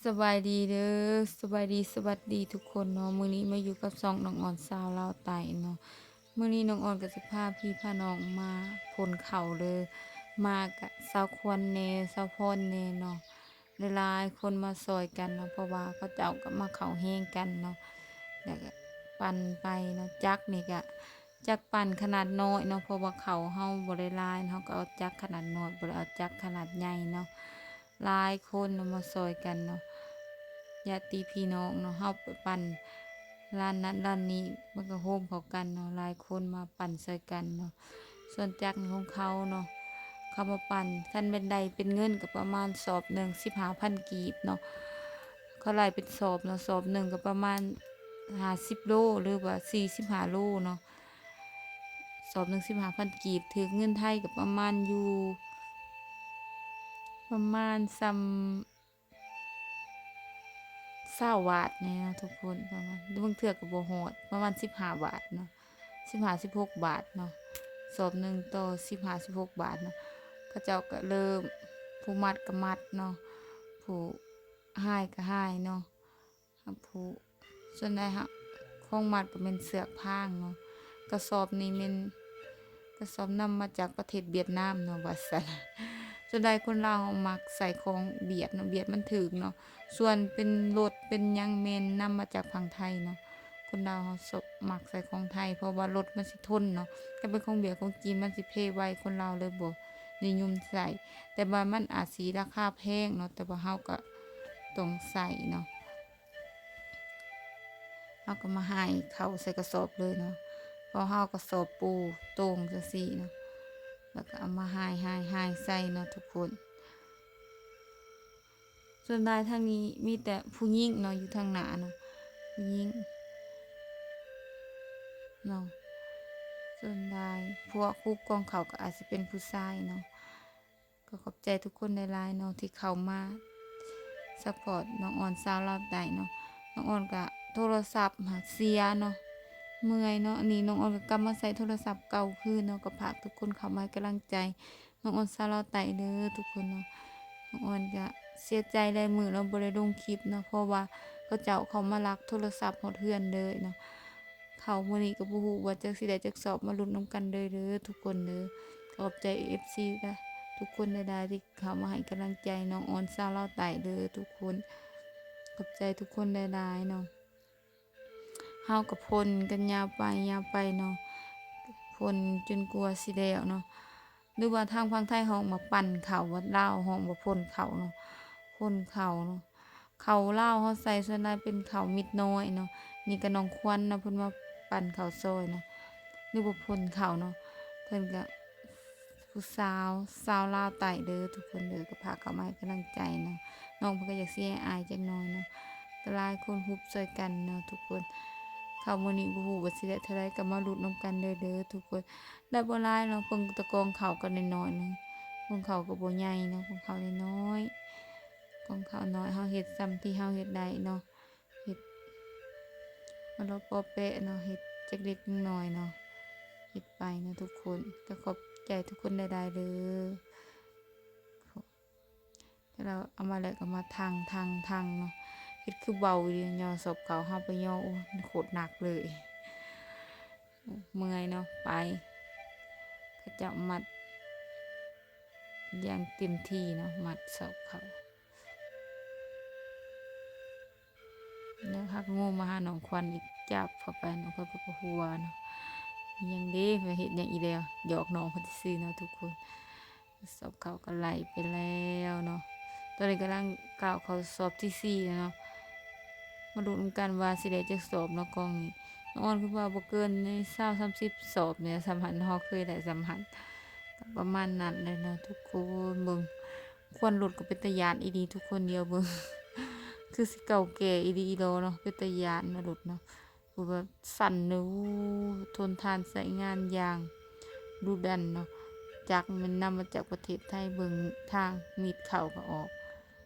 ສະບາຍດີເດີ ສະບາຍດີ ສະຫວັດດີທຸກຄົນເນາະ. ມື້ນີ້ມາຢູ່ກັບຊ່ອງນ້ອງອອນຊາວລາວໃຕ້ເນາະ. ມື້ນີ້ນ້ອງອອນກໍຊິພາພີ່ພານ້ອງມາພົ່ນເຂົ້າເດີ. ມາກະຊາວຄວັນແດ່ ຊາວພອນແດ່ເນາະ. ຫຼາຍໆຄົນມາຊ່ອຍກັນເນາະ ເພາະວ່າເຂົາເຈົ້າກໍມັກເຂົ້າແຮງກັນເນາະ. ແລ້ວກໍປັ່ນໄປເນາະ. ຈັກນີ້ກໍຈັກປັ່ນຂະໜາດນ້ອຍເນາະ ເພາະວ່າເຂົ້າເຮົາບໍ່ໄດ້ຫຼາຍ ເຮົາກໍເອົາຈັກຂະໜາດນ້ອຍ ບໍ່ໄດ້ເອົາຈັກຂະໜາດໃຫຍ່ເນາະ. ຫຼາຍຄົນເນາະ ມາຊ່ອຍກັນເນາະ ຍາດຕິພີ່ນ້ອງເນາະ. ເຮົາໄປປັ່ນຮ້ານນັ້ນຮ້ານນີ້ ມັນກໍໂຮມເຂົ້າກັນເນາະ. ຫຼາຍຄົນມາປັ່ນຊ່ອຍກັນເນາະ. ສ່ວນຈັກຂອງເຂົາເນາະ ເຂົາມາປັ່ນ ຄັນແມ່ນໄດ້ເປັນເງິນກໍປະມານສອບໜຶ່ງສິບຫ້າພັນກີບເນາະ. ເຂົາໄລ່ເປັນສອບເນາະ ສອບໜຶ່ງກໍປະມານຫ້າສິບໂລ ຫຼືວ່າສີ່ສິບຫ້າໂລເນາະ. ສອບໜຶ່ງສິບຫ້າພັນກີບ ຖືກເງິນໄທກໍປະມານຢູ່ ປະມານສ່ຳຊາວບາດນີ້ເນາະທຸກຄົນ. ປະມານ ບາງເທື່ອກໍບໍ່ຮອດ ປະມານສິບຫ້າບາດເນາະ ສິບຫ້າ ສິບຫົກບາດເນາະ. ສອບໜຶ່ງຕໍ່ສິບຫ້າ ສິບຫົກບາດເນາະ. ເຂົາເຈົ້າກໍເລີ່ມ ຜູ້ມັດກໍມັດເນາະ ຜູ້ຮ້າຍກໍຮ້າຍເນາະ. ຜູ້ ສ່ວນໃຫຍ່ເຮົາ ຂອງມັດກໍແມ່ນເຊືອກພາງເນາະ. ກະສອບນີ້ແມ່ນກະສອບນຳມາຈາກປະເທດຫວຽດນາມເນາະ ວ່າຊັ້ນ. ສ່ວນໃຫຍ່ຄົນລາວເຮົາມັກໃສ່ຂອງຫວຽດເນາະ ຫວຽດມັນຖືກເນາະ. ສ່ວນເປັນລົດເປັນຫຍັງແມ່ນນຳມາຈາກຝັ່ງໄທເນາະ. ຄົນລາວເຮົາຊອບມັກໃສ່ຂອງໄທ ເພາະວ່າລົດມັນຊິທົນເນາະ. ຄັນເປັນຂອງຫວຽດຂອງຈີນມັນຊິເພໄວ ຄົນລາວເລີຍບໍ່ນິຍົມໃສ່. ແຕ່ວ່າມັນອາດຊິລາຄາແພງເນາະ ແຕ່ວ່າເຮົາກໍຕ້ອງໃສ່ເນາະ. ເຮົາກໍມາຫາຍເຂົ້າໃສ່ກະສອບເລີຍເນາະ ເພາະເຮົາກະສອບປູໂຕ່ງຈັ່ງຊີ້ເນາະ ແລ້ວກໍເອົາມາຫາຍໆໆໃສ່ເນາະທຸກຄົນ. ສ່ວນຫຼາຍທາງນີ້ມີແຕ່ຜູ້ຍິງເນາະ ຢູ່ທາງໜ້າເນາະ ຜູ້ຍິງເນາະ. ສ່ວນຫຼາຍພວກຄຸກກອງເຂົ້າກໍອາດຊິເປັນຜູ້ຊາຍເນາະ. ກໍຂອບໃຈທຸກຄົນຫຼາຍໆເນາະ ທີ່ເຂົ້າມາຊັບພອດນ້ອງອອນຊາວລາວໃຕ້ເນາະ. ນ້ອງອອນກະໂທລະສັບຫາກເສຍເນາະ ເມື່ອຍເນາະ. ອັນນີ້ນ້ອງອອນກໍກັບມາໃຊ້ໂທລະສັບເກົ່າຄືນເນາະ. ກໍຝາກທຸກຄົນເຂົ້າມາໃຫ້ກຳລັງໃຈນ້ອງອອນຊາວລາວໃຕ້ເດີທຸກຄົນເນາະ. ນ້ອງອອນກະເສຍໃຈຫຼາຍມື້ເນາະ ບໍ່ໄດ້ລົງຄລິບເນາະ ເພາະວ່າເຂົາເຈົ້າເຂົ້າມາລັກໂທລະສັບຮອດເຮືອນເລີຍເນາະ. ເຂົ້າມື້ນີ້ກໍບໍ່ຮູ້ວ່າຈັກຊິໄດ້ຈັກສອບ ມາລຸ້ນນຳກັນເດີ ເດີທຸກຄົນເດີ. ຂອບໃຈເອັຟຊີ ກະທຸກຄົນຫຼາຍໆ ທີ່ເຂົ້າມາໃຫ້ກຳລັງໃຈນ້ອງອອນຊາວລາວໃຕ້ເດີທຸກຄົນ. ຂອບໃຈທຸກຄົນຫຼາຍໆເນາະ. ເຮົາກໍພົ່ນກັນຍາວໄປ ຍາວໄປເນາະ ພົ່ນຈົນກວ່າຊິແລ້ວເນາະ. ຫຼືວ່າທາງຝັ່ງໄທຮ້ອງວ່າປັ່ນເຂົ້າ ວ່າລາວຮ້ອງວ່າພົ່ນເຂົ້າເນາະ ພົ່ນເຂົ້າເນາະ. ເຂົ້າລາວເຮົາໃສ່ສ່ວນຫຼາຍເປັນເຂົ້າມິດນ້ອຍເນາະ. ນີ້ກໍນ້ອງຄວັນເນາະ ເພິ່ນມາປັ່ນເຂົ້າຊອຍເນາະ ຫຼືວ່າພົ່ນເຂົ້າເນາະ. ເພິ່ນກໍຜູ້ສາວ ຊາວລາວໃຕ້ເດີທຸກຄົນເດີ ກໍພາເຂົ້າມາໃຫ້ກຳລັງໃຈເນາະ. ນ້ອງເພິ່ນກໍຢາກຊິອາຍໆຈັກໜ່ອຍເນາະ ກໍຫຼາຍຄົນຮຸບຊ່ອຍກັນເນາະທຸກຄົນ. ເຂົ້າມື້ນີ້ບໍ່ຮູ້ວ່າຊິໄດ້ເທົ່າໃດ ກໍມາລຸ້ນນຳກັນເດີ ເດີທຸກຄົນ. ໄດ້ບໍ່ຫຼາຍເນາະ ເພິ່ນຕະກອງເຂົ້າກໍນ້ອຍໆໜຶ່ງ ກອງເຂົ້າກໍບໍ່ໃຫຍ່ເນາະ ກອງເຂົ້ານ້ອຍໆ ກອງເຂົ້ານ້ອຍ. ເຮົາເຮັດສ່ຳທີ່ເຮົາເຮັດໄດ້ເນາະ ເຮັດມາເລາະເປາະແປະເນາະ ເຮັດຈັກເລັກນ້ອຍເນາະ ເຮັດໄປເນາະທຸກຄົນ. ກໍຂອບໃຈທຸກຄົນຫຼາຍໆເດີ. ແລ້ວເອົາມາແລ້ວກໍມາຖັງໆໆເນາະ ເຮັດຄືເບົາອີ່ຫຼີ ຍໍສອບເຂົ້າ ເຮົາໄປຍໍ ໂອ້ຍ ມັນໂຄດໜັກເລີຍ ເມື່ອຍເນາະ. ໄປ ເຂົາເຈົ້າມັດຢ່າງເຕັມທີ່ເນາະ ມັດສອບເຂົ້າ. ແລ້ວຫາກໂງມາຫານ້ອງຂວັນອີກ ຈັບເຂົ້າໄປ ນ້ອງຂວັນກໍຫົວເນາະ ອີ່ຫຍັງເດ້ ມາເຮັດຫຍັງອີກແລ້ວ ຫຍອກນ້ອງເພິ່ນຊື່ໆເນາະທຸກຄົນ. ສອບເຂົ້າກໍໄລ່ໄປແລ້ວເນາະ ຕອນນີ້ກຳລັງກ້າວເຂົ້າສອບທີສີ່ແລ້ວເນາະ. ມາລຸ້ນນຳກັນວ່າຊິໄດ້ຈັກສອບເນາະ ກ່ອງນີ້. ນ້ອງອອນຄິດວ່າບໍ່ເກີນຊາວ ສາມສິບສອບນີ້ ສ່ຳຫັ້ນ ເຮົາເຄີຍໄດ້ສ່ຳຫັ້ນ ກໍປະມານນັ້ນແຫຼະເນາະທຸກຄົນ. ເບິ່ງ ຄວັນລົດກໍເປັນຕາຢ້ານອີ່ຫຼີທຸກຄົນ ດຽວເບິ່ງ ຄືຊິເກົ່າແກ່ອີ່ຫຼີອີ່ຫຼໍເນາະ ເປັນຕາຢ້ານເນາະລົດເນາະ. ຄືແບບສັ່ນເນາະ ໂອ້ ທົນທານໃຊ້ງານຢ່າງດຸດັນເນາະ. ຈັກແມ່ນນຳມາຈາກປະເທດໄທ. ເບິ່ງທາງມີດເຂົ້າກໍອອກ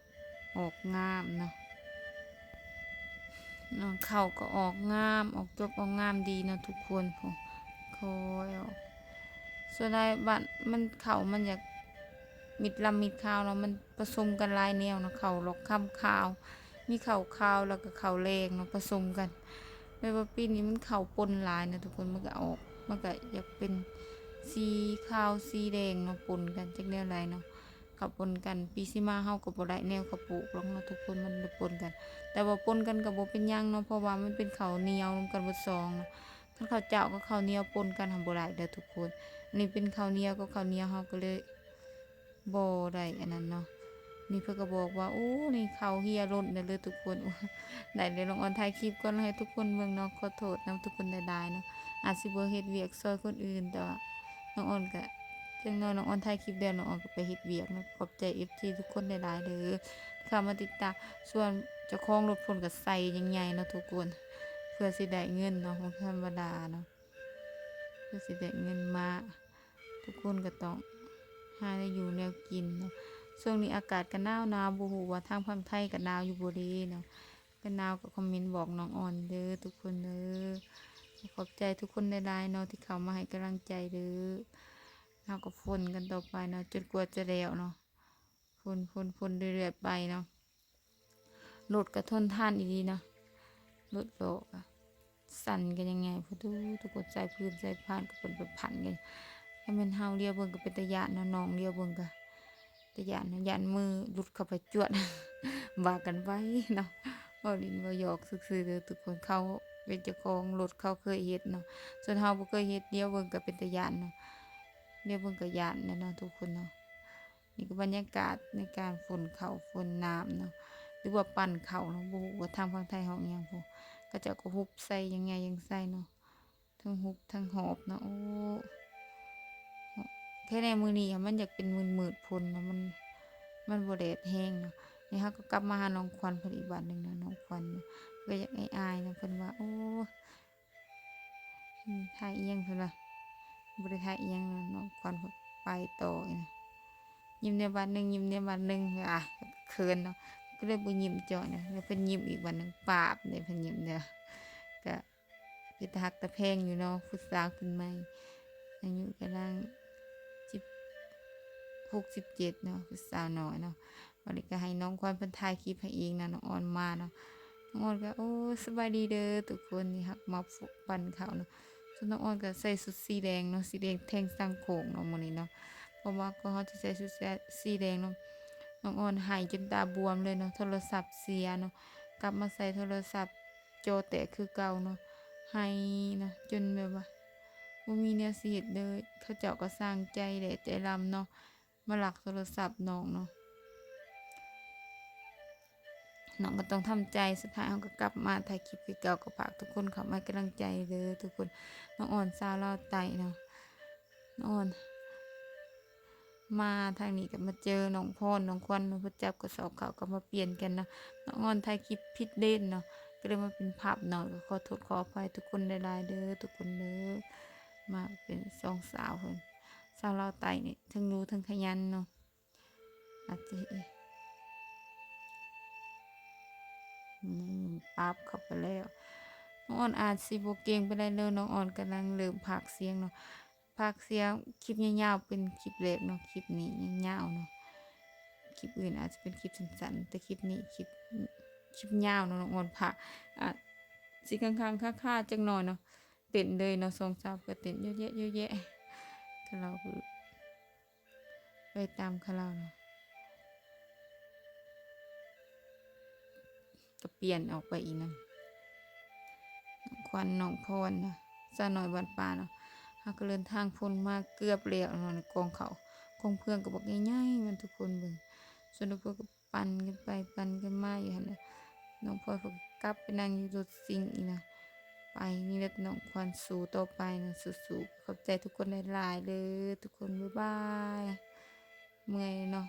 ອອກງາມເນາະ ເຂົ້າກໍອອກງາມ ອອກຈົກອອກງາມດີເນາະທຸກຄົນ. ໂອ້ ຄ່ອຍອອກ ສ່ວນຫຼາຍບາດມັນເຂົ້າມັນຢາກ ມິດລຳມິດຂາວເນາະ ມັນປະສົມກັນຫຼາຍແນວເນາະ ເຂົ້າຫຼອກຄຳຂາວ ມີເຂົ້າຂາວ ແລ້ວກໍເຂົ້າແດງເນາະ ປະສົມກັນ ແບບວ່າປີນີ້ມັນເຂົ້າປົນຫຼາຍນະທຸກຄົນ ມັນກໍອອກ ມັນກໍຢາກເປັນສີຂາວສີແດງເນາະ ປົນກັນ ຈັກແນວໃດເນາະ ເຂົ້າປົນກັນ. ປີຊິມາເຮົາກໍບໍ່ໄດ້ແນວເຂົ້າປູກຫຼອກເນາະທຸກຄົນ ມັນໄດ້ປົນກັນ ແຕ່ວ່າປົນກັນກໍບໍ່ເປັນຫຍັງເນາະ ເພາະວ່າມັນເປັນເຂົ້າໜຽວນຳກັນເບິດສອງເນາະ. ຄັນເຂົ້າເຈົ້າກັບເຂົ້າໜຽວປົນກັນຫັ້ນບໍ່ໄດ້ເດີທຸກຄົນ ອັນນີ້ເປັນເຂົ້າໜຽວກັບເຂົ້າໜຽວ ເຮົາກໍເລີຍບໍ່ໄດ້ອັນນັ້ນເນາະ. ນີ້ເພິ່ນກໍບອກວ່າ ໂອ້ ນີ້ເຂົ້າເຮຍລົ້ນເດີທຸກຄົນ. ໂອ້ ໄດ້ເລີຍ ນ້ອງອອນຖ່າຍຄລິບກ່ອນໃຫ້ທຸກຄົນເບິ່ງເນາະ ຂໍໂທດນຳທຸກຄົນຫຼາຍໆເນາະ ອາດຊິບໍ່ເຮັດວຽກຊ່ອຍຄົນອື່ນ ແຕ່ວ່ານ້ອງອອນກະ ຢ່າງໜ້ອຍນ້ອງອອນຖ່າຍຄລິບແລ້ວ ນ້ອງອອນກໍໄປເຮັດວຽກເນາະ. ຂອບໃຈເອັຟຊີທຸກຄົນຫຼາຍໆເດີ ທີ່ເຂົ້າມາຕິດຕາມ. ສ່ວນເຈົ້າຂອງລົດເພິ່ນກໍໃສ່ຢ່າງໃຫຍ່ເນາະທຸກຄົນ ເພື່ອຊິໄດ້ເງິນເນາະ ບໍ່ທຳມະດາເນາະ ເພື່ອຊິໄດ້ເງິນມາ ທຸກຄົນກໍຕ້ອງຫາແນວຢູ່ແນວກິນເນາະ. ຊ່ວງນີ້ອາກາດກໍໜາວໆ ບໍ່ຮູ້ວ່າທາງຝັ່ງໄທກໍໜາວຢູ່ບໍ່ເດເນາະ ຄັນໜາວກໍຄອມເມັນບອກນ້ອງອອນເດີທຸກຄົນເດີ. ຂອບໃຈທຸກຄົນຫຼາຍໆເນາະ ທີ່ເຂົ້າມາໃຫ້ກຳລັງໃຈເດີ. ເຮົາກໍຝົນກັນຕໍ່ໄປເນາະ ຈົນກວ່າຈະແລ້ວເນາະ ຝົນ ຝົນ ຝົນເລື້ອຍໆໄປເນາະ. ລົດກໍທົນທານອີ່ຫຼີເນາະ ລົດກໍສັ່ນກັນຍັງໄງພຸ້ນ ທຸກຄົນ ສາຍພື້ນສາຍຜ່ານກໍເປັນພັນໆກັນ. ຖ້າແມ່ນເຮົາລຽວເບິ່ງກໍເປັນຕາຢ້ານເນາະ ນ້ອງລຽວເບິ່ງກໍຕາຢ້ານເນາະ ຢ້ານມືຫຼຸດເຂົ້າໄປຈວດ ວ່າກັນໄວ້ເນາະ ເວົ້າຫຼິ້ນເວົ້າຫຍອກຊື່ໆເດີທຸກຄົນ. ເຂົາເປັນເຈົ້າຂອງລົດ ເຂົາເຄີຍເຮັດເນາະ ສ່ວນເຮົາບໍ່ເຄີຍເຮັດ ລຽວເບິ່ງກໍເປັນຕາຢ້ານເນາະ ລຽວເບິ່ງກໍຢ້ານແຫຼະເນາະທຸກຄົນເນາະ. ນີ້ກໍບັນຍາກາດໃນການຂົນເຂົ້າຂົນນ້ຳເນາະ ຫຼືວ່າປັ່ນເຂົ້າເນາະ ບໍ່ຮູ້ວ່າທາງຝັ່ງໄທເຮົາອີ່ຫຍັງພຸ້ນ ເຂົາເຈົ້າກໍຫຸບໃສ່ຢ່າງໃຫຍ່ຢ່າງໃສ່ເນາະ ທັງຫຸບທັງຫອບເນາະ. ໂອ້ ແທ້ແນ່ມື້ນີ້ມັນຢາກເປັນມືດໆຝົນເນາະ ມັນ ມັນບໍ່ແດດແຮງເນາະ. ນີ້ເຮົາກໍກັບມາຫານ້ອງຂວັນເພິ່ນອີກບາດໜຶ່ງເນາະ ນ້ອງຂວັນເນາະ ກໍຢາກອາຍໆເນາະ ເພິ່ນວ່າ ໂອ້ ອືມ ຖ່າຍອີ່ຫຍັງເພິ່ນວ່າ ບໍ່ໄດ້ຖ່າຍອີ່ຫຍັງເນາະ ນ້ອງຂວັນເພິ່ນໄປຕໍ່ອີກນະ ຍິ້ມແດ່ບາດໜຶ່ງ ຍິ້ມແດ່ບາດໜຶ່ງ ອາ ເຂີນເນາະ ກໍເລີຍບໍ່ຍິ້ມຈ້ອຍນະ ແລ້ວເພິ່ນຍິ້ມອີກບາດໜຶ່ງ ປາບເດ້ ເພິ່ນຍິ້ມເດີ. ກະເປັນຕາຮັກຕາແພງຢູ່ເນາະ ຜູ້ສາວຂຶ້ນໃໝ່ ອາຍຸກຳລັງສິບຫົກ ສິບເຈັດເນາະ ຜູ້ສາວນ້ອຍເນາະ. ບັດນີ້ກໍໃຫ້ນ້ອງຂວັນເພິ່ນຖ່າຍຄລິບໃຫ້ເອງນະ ນ້ອງອອນມາເນາະ. ນ້ອງອອນກໍ ໂອ້ ສະບາຍດີເດີທຸກຄົນ ນີ້ຮັກມາປັ່ນເຂົ້າເນາະ. ສ່ວນນ້ອງອອນກໍໃສ່ຊຸດສີແດງເນາະ ສີແດງແທ່ງສັງໂຂງເນາະມື້ນີ້ເນາະ ເພາະວ່າກໍເຮົາຈະໃສ່ຊຸດສີແດງເນາະ. ນ້ອງອອນໄຫ້ຈົນຕາບວມເລີຍເນາະ ໂທລະສັບເສຍເນາະ ກັບມາໃສ່ໂທລະສັບຈໍແຕກຄືເກົ່າເນາະ ໄຫ້ເນາະ ຈົນແບບວ່າບໍ່ມີແນວຊິເຮັດເລີຍ. ເຂົາເຈົ້າກໍຊ່າງໃຈແຫຼະ ໃຈລຳເນາະ ມາລັກໂທລະສັບນ້ອງເນາະ. ນ້ອງກໍຕ້ອງທຳໃຈ ສຸດທ້າຍເຮົາກໍກັບມາຖ່າຍຄລິບຄືເກົ່າ. ກໍຝາກທຸກຄົນເຂົ້າມາໃຫ້ກຳລັງໃຈເດີທຸກຄົນ. ນ້ອງອອນສາວລາວໃຕ້ເນາະ ນ້ອງອອນມາທາງນີ້ກໍມາເຈີນ້ອງພອນ ນ້ອງຂວັນ ເພິ່ນຈັບກະສອບເຂົ້າ ກໍມາປ່ຽນກັນເນາະ. ນ້ອງອອນຖ່າຍຄລິບຜິດເລນເນາະ ກໍເລີຍມາເປັນພາບນ້ອຍ ກໍຂໍໂທດຂໍອະໄພທຸກຄົນຫຼາຍໆເດີທຸກຄົນເດີ. ມາເປັນສອງສາວເພິ່ນ ສາວລາວໃຕ້ນີ້ ເທິງຮູ້ເທິງຂະຫຍັນເນາະ. ອາດຈະ ອືມ ປັບເຂົ້າໄປແລ້ວ. ນ້ອງອອນອາດຊິບໍ່ເກັ່ງປານໃດເດີ ນ້ອງອອນກຳລັງເລີ່ມພາກສຽງເນາະ ພາກສຽງຄລິບຍາວໆ ເປັນຄລິບແລກເນາະ. ຄລິບນີ້ຍາວໆເນາະ ຄລິບອື່ນອາດຈະເປັນຄລິບສັ້ນໆ ແຕ່ຄລິບນີ້ຄລິບ ຄລິບຍາວເນາະ ນ້ອງອອນພາກ ອາດຊິຄ້າງໆຄາໆຈັກໜ້ອຍເນາະ. ເຕັ້ນເລີຍເນາະ ສອງສາວກໍເຕັ້ນເຍາະແຍະເຍາະແຍະ ຄາລາໂອເກະ ໄປຕາມຄາລາໂອເກະເນາະ ກໍປ່ຽນອອກໄປອີກນຳ ນ້ອງຂວັນ ນ້ອງພອນເນາະ ສາວນ້ອຍບ້ານປ່າເນາະ. ເຮົາກໍເດີນທາງພົ້ນມາເກືອບແລ້ວເນາະ ໃນກອງເຂົ້າ ກອງເຟືອງກໍບັກໃຫຍ່ໆ ມັນທຸກຄົນເບິ່ງ ສ່ວນນ້ອງພອນກໍ ປັ່ນກັນໄປປັ່ນກັນມາຢູ່ຫັ້ນແຫຼະ. ນ້ອງພອນເພິ່ນກໍກັບໄປນັ່ງຢູ່ລົດຊິງອີກນະ. ໄປ ນີ້ແຫຼະນ້ອງຂວັນ ສູ້ຕໍ່ໄປນະ ສູ້ໆ. ຂອບໃຈທຸກຄົນຫຼາຍໆເດີທຸກຄົນ ບາຍບາຍ. ເມື່ອຍເນາະ.